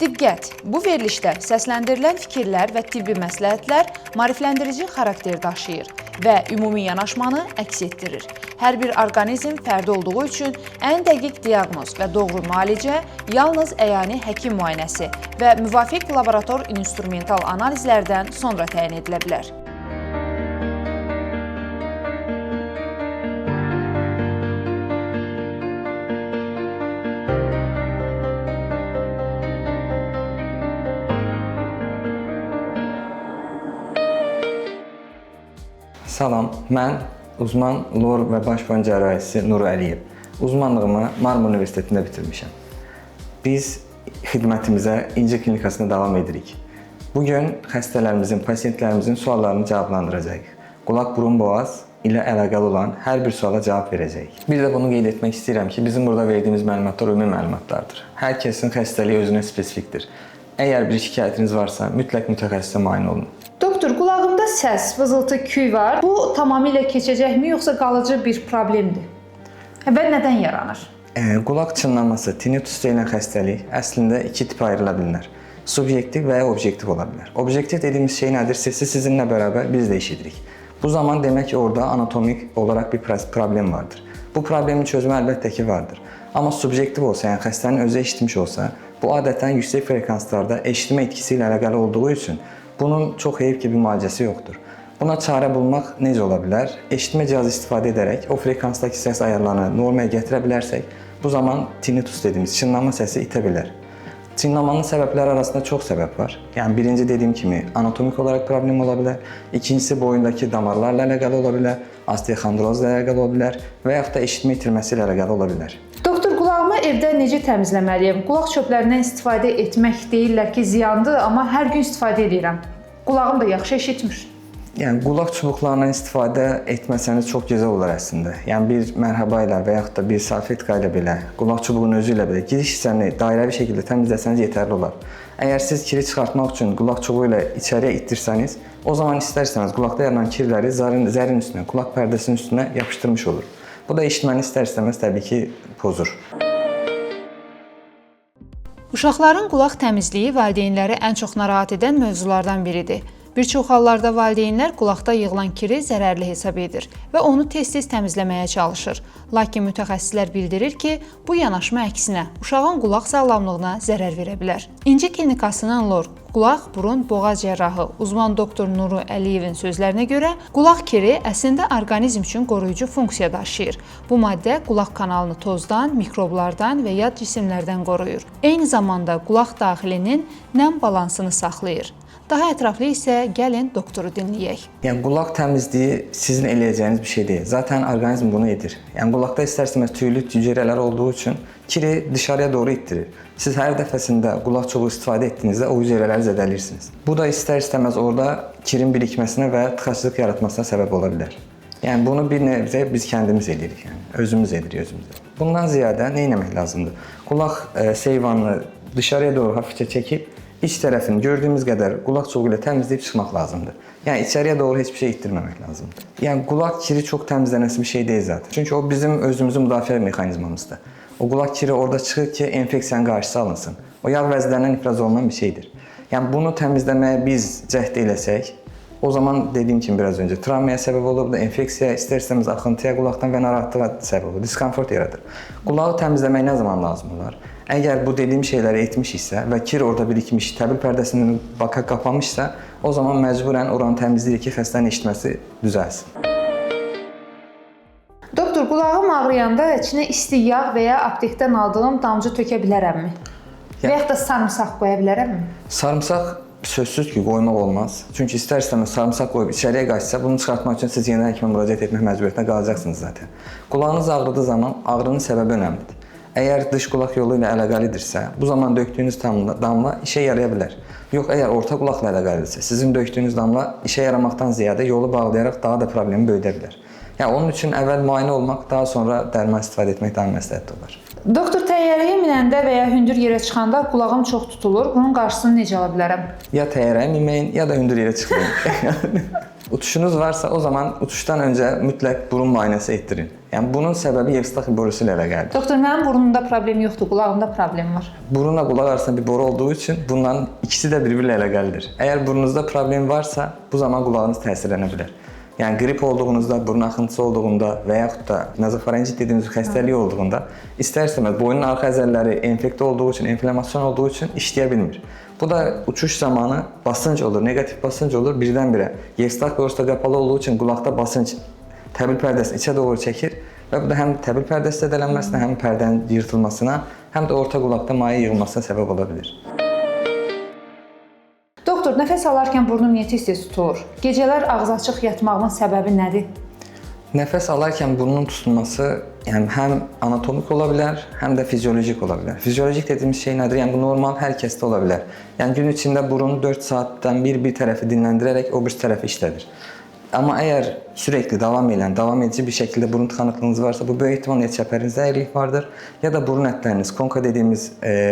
Diqqət! Bu verilişdə səsləndirilən fikirlər və tibbi məsləhətlər maarifləndirici xarakter daşıyır və ümumi yanaşmanı əks etdirir. Hər bir orqanizm fərdi olduğu üçün ən dəqiq diaqnoz və doğru müalicə yalnız əyani həkim müayinəsi və müvafiq laborator instrumental analizlərdən sonra təyin edilə bilər. Salam, mən uzman lor və baş boyun cərrahisi Nuru Əliyev. Uzmanlığımı Marmara Universitetində bitirmişəm. Biz xidmətimizə İnci Klinikasında davam edirik. Bu gün xəstələrimizin, pasiyentlərimizin suallarını cavablandıracağıq. Qulaq, burun, boğaz ilə əlaqəli olan hər bir suala cavab verəcəyik. Bir də bunu qeyd etmək istəyirəm ki, bizim burada verdiyimiz məlumatlar ümumi məlumatlardır. Hər kəsin xəstəliyi özünə spesifikdir. Əgər bir şikayətiniz varsa, mütləq mütəxəssisə müayinə olunun. Doktor, qulağımda səs, vızıltı, küy var. Bu tamamilə keçəcəkmi, yoxsa qalıcı bir problemdir? Və nədən yaranır? Qulaq çınlaması, tinnitus deyilən xəstəlik əslində iki tipə ayrıla bilər. Subyektiv və ya obyektiv ola bilər. Obyektiv dediyimiz şey nədir? Sesi sizinlə bərabər biz də eşidirik. Bu zaman demək ki, orada anatomik olaraq bir problem vardır. Bu problemin çözümü əlbəttə ki vardır. Amma subyektiv olsa, yəni xəstənin özü eşitmiş olsa, bu adətən yüksək frekanslarda eşitmə itkisi ilə əlaqəli olduğu üçün bunun çox heyf ki, bir müalicəsi yoxdur. Buna çarə bulmaq necə ola bilər? Eşitmə cihazı istifadə edərək o frekansdakı səs ayarlarını normaya gətirə bilərsək, bu zaman tinnitus dediyimiz çınlama səsi itə bilər. Çınlamanın səbəbləri arasında çox səbəb var. Yəni birinci dediyim kimi anatomik olaraq problem ola bilər. İkincisi boyundakı damarlarla əlaqəli ola bilər, osteoxondrozla əlaqəli ola bilər və yaxud da eşitmə itirməsi ilə əlaqəli ola bilər. Doktor, qulağımı evdə necə təmizləməliyəm? Qulaq çöplərindən istifadə etmək deyirlər ki, ziyandır, amma hər gün istifadə edirəm. Qulağım da yaxşı eşitmir. Yəni qulaq çubuqlarından istifadə etməsəniz çox gözəl olar əslində. Yəni bir mərhaba ilə və yaxud da bir salfetka ilə belə, qulaq çubuğunun özü ilə belə giriş hissəni dairəvi şəkildə təmizləsəniz yetərli olar. Əgər siz kiri çıxartmaq üçün qulaq çubuğu ilə içəriyə itdirsəniz, o zaman istərsəniz qulaqda yaranan kirləri zərin üstünə, qulaq pərdəsinin üstünə yapışdırmış olur. Bu da eşitməni istər-istəməz təbii ki, pozur. Uşaqların qulaq təmizliyi valideynləri ən çox narahat edən mövzulardan biridir. Bir çox hallarda valideynlər qulaqda yığılan kiri zərərli hesab edir və onu tez-tez təmizləməyə çalışır. Lakin mütəxəssislər bildirir ki, bu yanaşma əksinə uşağın qulaq sağlamlığına zərər verə bilər. İnci Klinikasının lor, qulaq, burun, boğaz cərrahı uzman doktor Nuru Əliyevin sözlərinə görə, qulaq kiri əslində orqanizm üçün qoruyucu funksiya daşıyır. Bu maddə qulaq kanalını tozdan, mikroblardan və yad cisimlərdən qoruyur. Eyni zamanda qulaq daxilinin nəm balansını saxlayır. Daha ətraflı isə gəlin doktoru dinləyək. Yəni qulaq təmizliyi sizin eləyəcəyiniz bir şey deyil. Zaten orqanizm bunu edir. Yəni qulaqda istər-istəməz tüylü hüceyrələr olduğu üçün kiri dışarıya doğru ittirir. Siz hər dəfəsində qulaq çubuğu istifadə etdiyinizdə o hüceyrələri zədələyirsiniz. Bu da istər-istəməz orada kirin birikməsinə və tıxaclıq yaratmasına səbəb ola bilər. Yəni bunu bir növdə biz kəndimiz eləyirik, yəni özümüz edirik özümüzə. Bundan ziyadə nə etmək lazımdır? Qulaq seyvanını dışarıya doğru hafifcə çəkib İç tərəfini gördüyümüz qədər qulaq çubuğu ilə təmizləyib çıxmaq lazımdır. Yəni içəriyə doğru heç bir şey itdirməmək lazımdır. Yəni qulaq kiri çox təmizlənəsi bir şey deyil zaten. Çünki o bizim özümüzün müdafiə mexanizmamızdır. O qulaq kiri orada çıxır ki, enfeksiyanın qarşısı alınsın. O yağ vəzlərindən ifraz olunan bir şeydir. Yəni bunu təmizləməyə biz cəhd eləsək, o zaman dediyim kimi biraz öncə travmaya səbəb olur, bu da enfeksiya, istər-istəməz axıntıya qulaqdan və narahatlığa səbəb olur, diskomfort yaradır. Qulağı təmizləmək nə zaman lazım olar? Əgər bu dediyim şeyləri etmişiksə və kir orada birikmiş, təbil pərdəsinin baka qapanmışsa, o zaman məcburən oranı təmizləyirik ki, xəstənin eşitməsi düzəlsin. Doktor, qulağım ağrıyanda içinə isti yağ və ya aptekdən aldığım damcı tökə bilərəmmi? Və yaxud da sarımsaq qoya bilərəmmi? Sarımsaq sözsüz ki, qoymaq olmaz. Çünki istər-istəməz sarımsaq qoyub içəriyə qaçsa, bunu çıxartmaq üçün siz yenidən həkimə müraciət etmək məcburiyyətinə qalacaqsınız zaten. Qulağınız ağrıdığı zaman ağrının səbəbi önəmlidir. Əgər dış qulaq yolu ilə əlaqəlidirsə, bu zaman döktüyünüz damla işə yaraya bilər. Yox, əgər orta qulaqla əlaqəlidirsə, sizin döktüyünüz damla işə yaramaqdan ziyadə yolu bağlayaraq daha da problemi böyüdə bilər. Yəni onun üçün əvvəl müayinə olmaq, daha sonra dərman istifadə etmək daha məsləhətli olar. Doktor, təyyarəyə minəndə və ya hündür yerə çıxanda qulağım çox tutulur. Bunun qarşısını necə ala bilərəm? Ya təyyarəyə minməyin, ya da hündür yerə çıxmayın. Uçuşunuz varsa o zaman uçuşdan öncə mütləq burun müayinəsi etdirin. Yəni bunun səbəbi Evstaxi borusu ilə əlaqəlidir. Doktor, mənim burnumda problem yoxdur, qulağımda problem var. Burunla qulaq arasında bir boru olduğu üçün bunların ikisi də bir-biri ilə əlaqəlidir. Əgər burnunuzda problem varsa, bu zaman qulağınız təsirlənə bilər. Yəni qrip olduğunuzda, burun axıntısı olduğunda və yaxud da nazofaringit dediyimiz xəstəlik olduğunda istər-istəməz boynun arxa əzələləri enfektə olduğu üçün, inflamasyon olduğu üçün işləyə bilmir. Bu da uçuş zamanı basınc olur, neqativ basınc olur birdən-birə. Evstax borusu da qapalı olduğu üçün qulaqda basınc təbil pərdəsini içə doğru çəkir və bu da həm təbil pərdəsi zədələnməsinə, həm pərdənin yırtılmasına, həm də orta qulaqda maye yığılmasına səbəb ola bilir. Doktor, nəfəs alarkən burnum niyə tez-tez tutulur? Gecələr ağzı açıq yatmağımın səbəbi nədir? Nəfəs alarkən burnun tutulması yəni həm anatomik ola bilər, həm də fiziolojik ola bilər. Fiziolojik dediyimiz şey nədir? Yəni bu normal hər kəsdə ola bilər. Yəni gün içində burun 4 saatdan bir tərəfi dinləndirərək o bir tərəfi işlədir. Amma əgər sürekli davam edən, davam edici bir şəkildə burun tıxanıqlığınız varsa, bu böyük ehtimalla ya çəpərinizdə əyrilik vardır, ya da burun ətləriniz, konka dediyimiz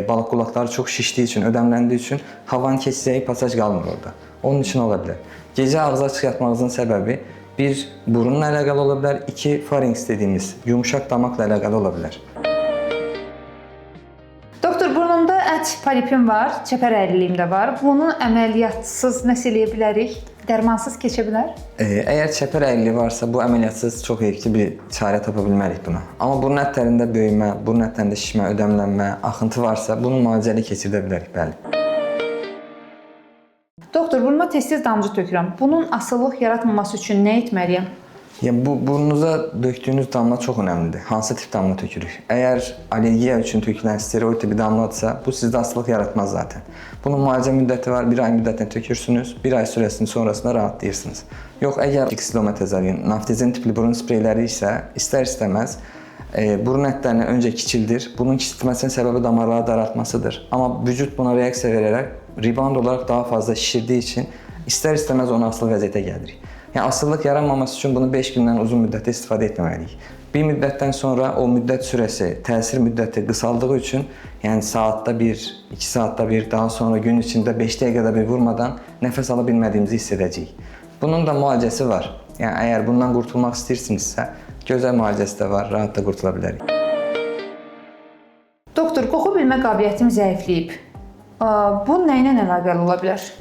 balıq qulaqları çox şişdiyi üçün, ödəmləndiyi üçün havanın keçəcəyi pasaj qalmır orada. Onun üçün ola bilər. Gecə ağzı açıq yatmağınızın səbəbi bir, burunla əlaqəli ola bilər, iki, farinks dediyimiz yumşaq damaqla əlaqəli ola bilər. Doktor, burnumda ət polipim var, çəpər əyriliyim də var. Bunun əməliyyat-sız nəsə eləyə bilərik? Dərmansız keçə bilər? Əgər çəpər əyriliyi varsa, bu əməliyyatsız çox heyfli bir çarə tapa bilmərik buna. Amma burun ətlərində böyümə, burun ətlərində şişmə, ödəmlənmə, axıntı varsa, bunu müalicəli keçirdə bilərik, bəli. Doktor, burnuma tez-tez damcı tökürəm. Bunun asılılıq yaratmaması üçün nə etməliyəm? Yəni bu burnunuza döktüyünüz damla çox önəmlidir. Hansı tip damla tökürük? Əgər allergiya üçün tökülən steroid tipi damladırsa, bu sizdə asılılıq yaratmaz zaten. Bunun müalicə müddəti var, bir ay müddətinə tökürsünüz, bir ay sürəsinin sonrasında rahatlayırsınız. Yox, əgər ksilometazolin, naftezin tipli burun spreyləri isə istər-istəməz burun ətlərini öncə kiçildir. Bunun kiçiltməsinin səbəbi damarları daraltmasıdır. Amma vücud buna reaksiya verərək rebound olaraq daha fazla şişirdiyi üçün istər-istəməz onu asılı vəziyyətə gəlirik. Yəni asılılıq yaranmaması üçün bunu 5 gündən uzun müddətdə istifadə etməməliyik. Bir müddətdən sonra o müddət sürəsi, təsir müddəti qısaldığı üçün, yəni saatda bir, 2 saatda bir, daha sonra gün içində 5 dəqiqədə bir vurmadan nəfəs ala bilmədiyimizi hiss edəcəyik. Bunun da müalicəsi var. Yəni əgər bundan qurtulmaq istəyirsinizsə, gözəl müalicəsi də var, rahat da qurtula bilərik. Doktor, qoxu bilmə qabiliyyətim zəifləyib. Bu nə ilə əlaqəli ola bilər?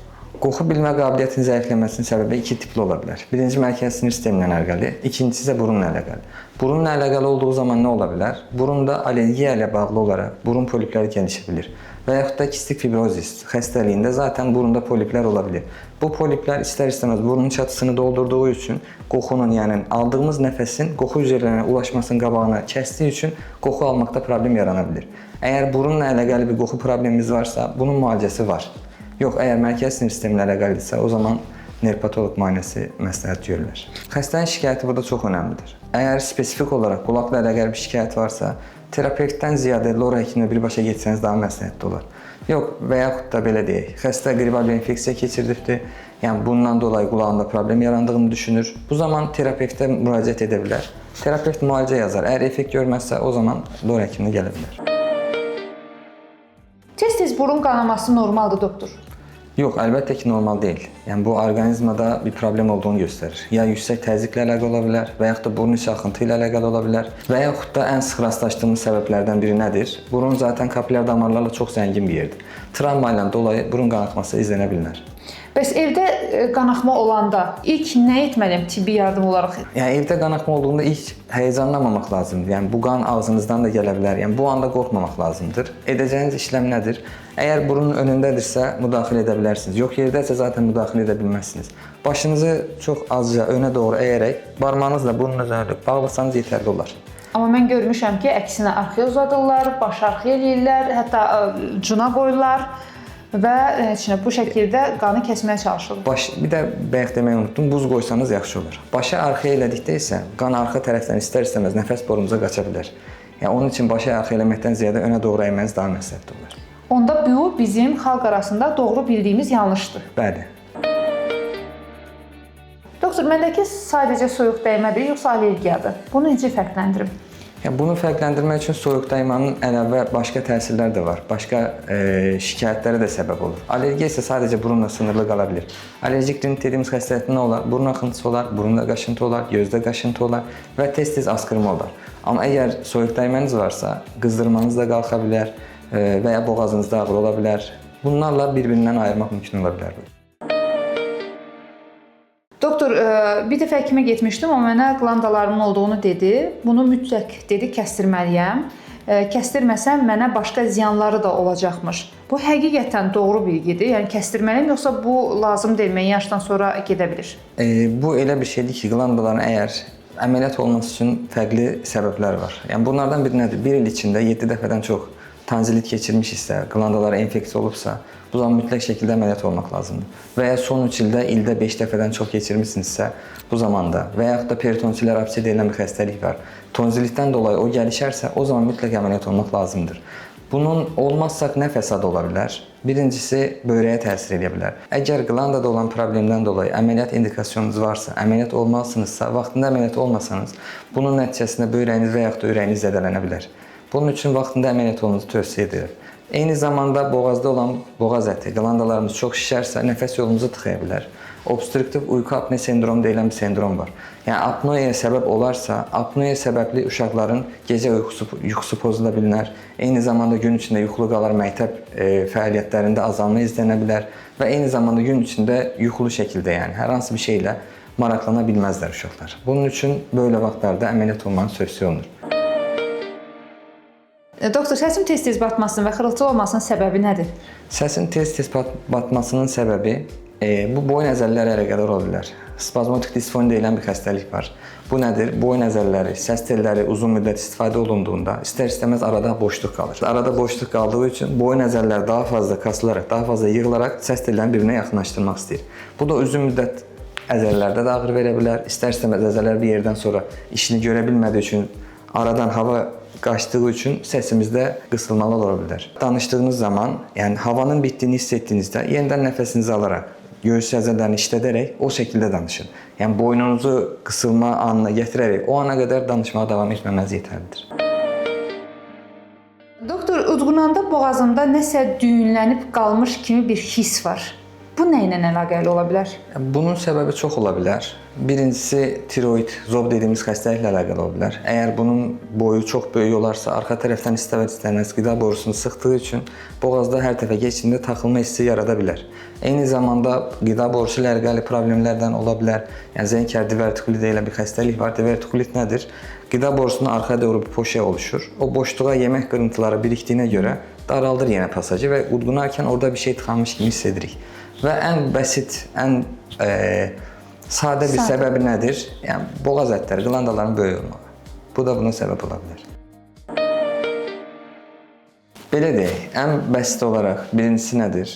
Qoxu bilmə qabiliyyətinin zəifləməsinin səbəbi iki tipli ola bilər. Birinci mərkəzi sinir sistemi ilə əlaqəli, ikincisi isə burunla əlaqəli. Burunla əlaqəli olduğu zaman nə ola bilər? Burunda allergiya ilə bağlı olaraq burun polipləri gelişə bilir. Və yaxud da kistik fibrozis xəstəliyində zaten burunda poliplər ola bilir. Bu poliplər istər-istəməz burnun çatısını doldurduğu üçün qoxunun, yəni aldığımız nəfəsin qoxu hüceyrələrinə ulaşmasının qabağını kəsdiyi üçün qoxu almaqda problem yarana bilir. Əgər burunla əlaqəli bir qoxu problemimiz varsa, bunun müalicəsi var. Yox, əgər mərkəzi sinir sistemi ilə əlaqəlidirsə, o zaman nervopatoloq müayinəsi məsləhət görülür. Xəstənin şikayəti burada çox önəmlidir. Əgər spesifik olaraq qulaqla əlaqəli bir şikayət varsa, terapevtdən ziyadə lor həkiminə birbaşa getsəniz daha məsləhətli olar. Yox, və yaxud da belə deyək, xəstə qripal bir infeksiya keçirdibdir, yəni bundan dolayı qulağında problem yarandığını düşünür. Bu zaman terapevtə müraciət edə bilər. Terapevt müalicə yazar. Əgər effekt görməzsə, o zaman lor həkiminə gələ bilər. Tez-tez burun qanaması normaldır, doktor? Yox, əlbəttə ki, normal deyil. Yəni bu orqanizmada bir problem olduğunu göstərir. Ya yüksək təzyiqlə əlaqəli ola bilər və yaxud da burun içi axıntı ilə əlaqəli ola bilər və yaxud da ən sıx rastlaşdığımız səbəblərdən biri nədir? Burun zaten kapilyar damarlarla çox zəngin bir yerdir. Travma ilə dolayı burun qanaxması izlənə bilər. Bəs evdə qanaxma olanda ilk nə etməliyəm tibbi yardım olaraq? Yəni evdə qanaxma olduğunda ilk həyəcanlanmamaq lazımdır. Yəni bu qan ağzınızdan da gələ bilər. Yəni bu anda qorxmamaq lazımdır. Edəcəyiniz işlem nədir? Əgər burunun önündədirsə müdaxilə edə bilərsiniz. Yox yerdəsə zaten müdaxilə edə bilməzsiniz. Başınızı çox azca önə doğru əyərək barmağınızla burnun üzərinə bağlasanız yetərli olar. Amma mən görmüşəm ki, əksinə arxaya uzadırlar, başı arxaya eləyirlər, hətta cuna qoyurlar və heç nə bu şəkildə qanı kəsməyə çalışırlar. Bir də bayaq deməyi unutdum, buz qoysanız yaxşı olar. Başı arxaya elədikdə isə qan arxa tərəfdən istər-istəməz nəfəs borumuza qaça bilər. Yəni onun üçün başı arxaya eləməkdən ziyadə önə doğru əyməniz daha məsləhətli olar. Onda bu bizim xalq arasında doğru bildiyimiz yanlışdır. Bəli. Doktor, Doktor, məndəki sadəcə soyuq dəymədir, yoxsa allergiyadır? Bunu necə fərqləndirim? Yəni bunu fərqləndirmək üçün soyuq dəymənin əlavə başqa təsirlər də var. Başqa şikayətlərə də səbəb olur. Allergiya isə sadəcə burunla sınırlı qala bilər. Allergik rinit dediyimiz xəstəlikdə nə olar? Burun axıntısı olar, burunda qaşıntı olar, gözdə qaşıntı olar və tez-tez asqırma olar. Amma əgər soyuq dəyməniz varsa, qızdırmanız da qalxa bilər və ya boğazınızda ağrı ola bilər. Bunlarla bir-birindən ayırmaq mümkün ola bilər. Doktor, bir dəfə həkimə getmişdim, o mənə qlandalarımın olduğunu dedi. Bunu mütləq dedi kəsdirməliyəm. Kəsdirməsəm mənə başqa ziyanları da olacaqmış. Bu həqiqətən doğru bilgidir. Yəni kəsdirməliyəm yoxsa bu lazım deyil, müəyyən yaşdan sonra gedə bilir? Bu elə bir şeydir ki, qlandaların əgər əməliyyat olması üçün fərqli səbəblər var. Yəni bunlardan biri nədir? Bir il içində 7 dəfədən çox tanzilit keçirmişiksə, qlandalara infeksiya olubsa, bu zaman mütləq şəkildə əməliyyat olmaq lazımdır. Və ya son 3 ildə ildə 5 dəfədən çox keçirmisinizsə, bu zamanda və yaxud da peritonsillər abse deyilən bir xəstəlik var. Tonzilitdən dolayı o gəlişərsə, o zaman mütləq əməliyyat olmaq lazımdır. Bunun olmazsa nə fəsad ola bilər? Birincisi, böyrəyə təsir edə bilər. Əgər qlandada olan problemdən dolayı əməliyyat indikasyonunuz varsa, əməliyyat olmalısınızsa, vaxtında əməliyyat olmasanız, bunun nəticəsində böyrəyiniz və yaxud da ürəyiniz zədələnə bilər. Bunun üçün vaxtında əməliyyat olmanızı tövsiyə edirəm. Eyni zamanda boğazda olan boğaz əti, qlandalarımız çox şişərsə, nəfəs yolumuzu tıxaya bilər. Obstruktiv uyku apne sendromu deyilən bir sendrom var. Yəni apnoyaya səbəb olarsa, apnoya səbəbli uşaqların gecə yuxusu pozula bilər. Eyni zamanda gün içində yuxulu qalar, məktəb fəaliyyətlərində azalma izlənə bilər və eyni zamanda gün içində yuxulu şəkildə, yəni hər hansı bir şeylə maraqlana bilməzlər uşaqlar. Bunun üçün belə vaxtlarda əməliyyat olmanı tövsiyə olunur. Doktor, səsin tez-tez batmasının və xırıltı olmasının səbəbi nədir? Səsin tez-tez batmasının səbəbi bu boyun əzələləri əlaqədar ola bilər. Spazmodik disfoni deyilən bir xəstəlik var. Bu nədir? Boyun əzələləri, səs telləri uzun müddət istifadə olunduğunda istər-istəməz arada boşluq qalır. Arada boşluq qaldığı üçün boyun əzələləri daha fazla kasılaraq, daha fazla yığılaraq səs tellərini bir-birinə yaxınlaşdırmaq istəyir. Bu da uzun müddət əzələlərdə də ağrı verə bilər. İstər-istəməz əzələlər bir yerdən sonra işini görə bilmədiyi üçün aradan hava qaçdığı üçün səsimizdə qısılmalar ola bilər. Danışdığınız zaman, yəni havanın bitdiyini hiss etdiyinizdə yenidən nəfəsinizi alaraq, göğüs əzələlərini işlədərək o şəkildə danışın. Yəni boynunuzu qısılma anına gətirərək o ana qədər danışmağa davam etməməniz yetərlidir. Doktor, udqunanda boğazımda nəsə düyünlənib qalmış kimi bir his var. Bu nə ilə əlaqəli ola bilər? Bunun səbəbi çox ola bilər. Birincisi tiroid, zob dediyimiz xəstəliklə əlaqəli ola bilər. Əgər bunun boyu çox böyük olarsa, arxa tərəfdən istər-istəməz qida borusunu sıxdığı üçün boğazda hər dəfə keçdiyində taxılma hissi yarada bilər. Eyni zamanda qida borusu ilə əlaqəli problemlərdən ola bilər. Yəni Zenker divertikulit deyilən bir xəstəlik var. Divertikulit nədir? Qida borusunun arxaya doğru bir poşe oluşur. O boşluğa yemək qırıntıları birikdiyinə görə daraldır yenə pasajı və udqunarkən orada bir şey tıxanmış kimi hiss edirik. Və ən bəsit, ən sadə bir səbəbi nədir? Yəni boğaz ətləri, qlandaların böyük olmağı. Bu da buna səbəb ola bilər. Belə deyək, ən bəsit olaraq birincisi nədir?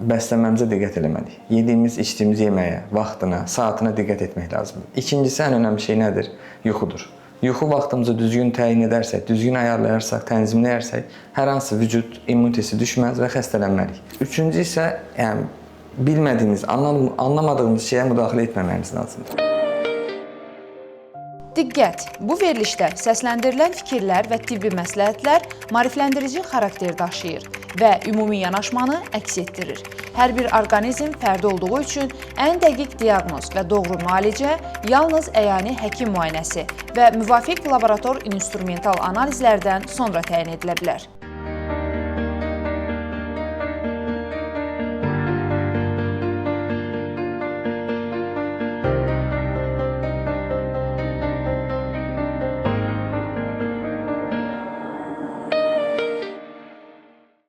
Bəslənməmizə diqqət eləməliyik. Yediyimiz, içdiyimiz yeməyə, vaxtına, saatına diqqət etmək lazımdır. İkincisi, ən önəmli şey nədir? Yuxudur. Yuxu vaxtımızı düzgün təyin edərsək, düzgün ayarlayarsaq, tənzimləyərsək, hər hansı vücud immunitesi düşməz və xəstələnmərik. Üçüncü isə, yəni bilmədiyimiz, anlamadığımız şeyə müdaxilə etməməyimiz lazımdır. Diqqət! Bu verilişdə səsləndirilən fikirlər və tibbi məsləhətlər maarifləndirici xarakter daşıyır və ümumi yanaşmanı əks etdirir. Hər bir orqanizm fərdi olduğu üçün ən dəqiq diaqnoz və doğru müalicə yalnız əyani həkim müayinəsi və müvafiq laborator instrumental analizlərdən sonra təyin edilə bilər.